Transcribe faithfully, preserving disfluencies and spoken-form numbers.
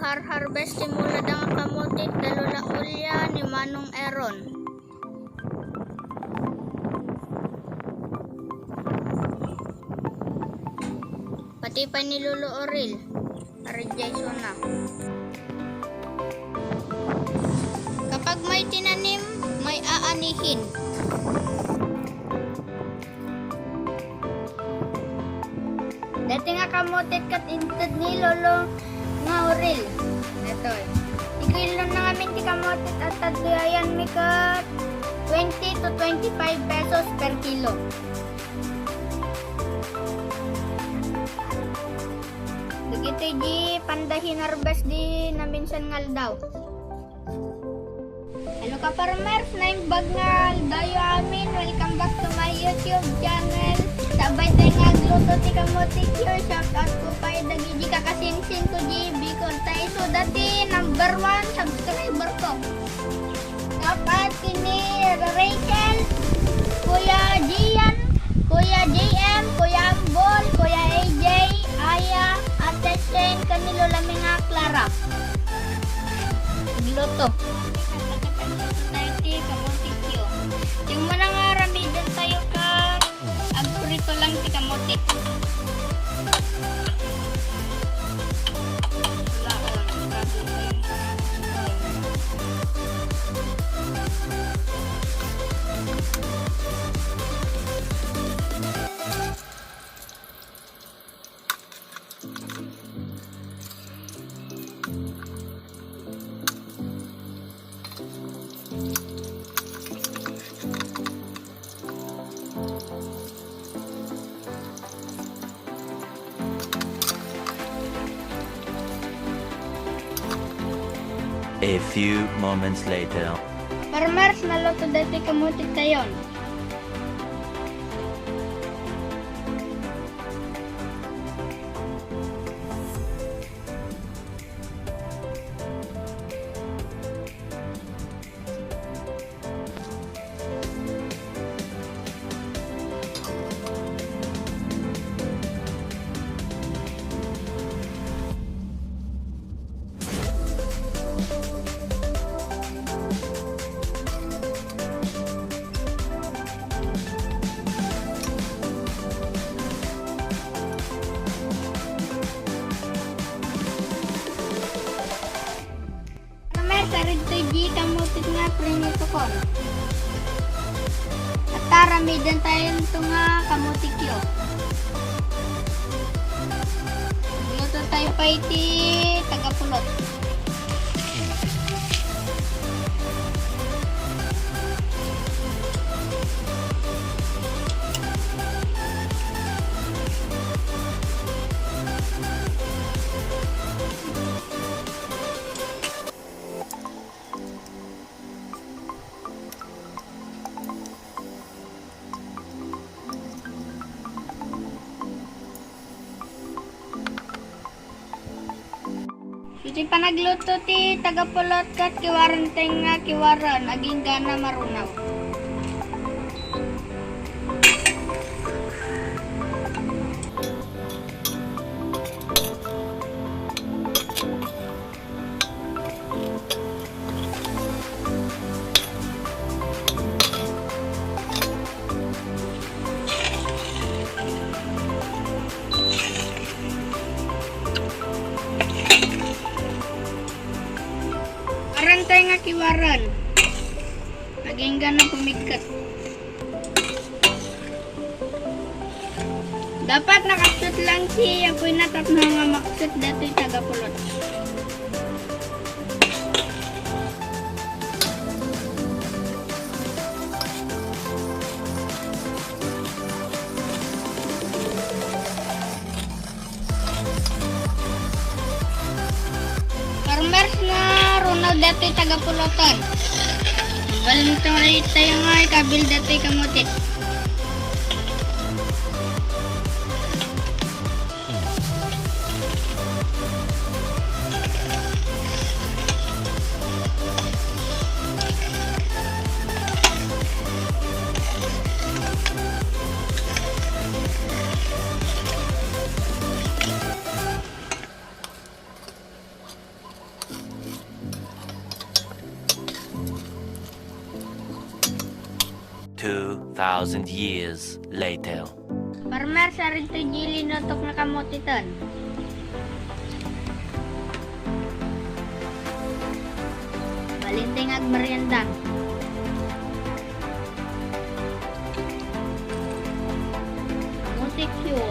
Har-harvest ti mulada nga kamote ita Lola Olia ni Manong Aaron. Pati pay ni Lolo Oril, ari Jason na. Kapag may tinanim, may aanihin. Dati nga kamote ket inted ni Lolo nga Oril. Datoy. Ti kilo na ngamin ti kamote ita, datoy ayanmi ket twenty to twenty-five pesos per kilo. Dagitoy di panda hinarvest di naminsan nga aldaw. Hello ka farmers, naimbag nga aldaw amin. Welcome back to my YouTube channel. Sabay tayo nga agluto ti kamote cue. Shout out ko pay dagiti kakasingsin ko di Bicol. Tayo isu dati number one subscriber ko. Shout out kini Rachel, Kuya Gian, Kuya J M, Kuya Ambol, Kuya A J, Aya, Ate Shane, ken ni Lola mi nga Clara. Agluto. Agluto tayo ti kamote cue. Ti umuna nga aramiden tayo ket agprito lang ti kamote. Wala, oh, grabe pa yung A few moments later. Farmers, naluto dati kamote tayon. Farmers, aridtoy di kamote nga prinitokon. At aramiden tayo ito nga kamote cue. Luto tayo pay ti tagapulot. Iti panagluto ti tagapulot ket kiwaren tayo nga kiwaren, agingga na marunaw. Kiwaren tayo nga kiwaren. Agingga na pumigket. Dapat nakaksot lang ti apoyna tapno nga maksot datoy tagapulot. Farmers, narunaw datoy tagapulotan. Balintong tayo nga ikabil datoy kamote. Two thousand years later. Farmer, saan ditoy linutok nga kamote ton? Balintay nga agmerienda. Kamote cue.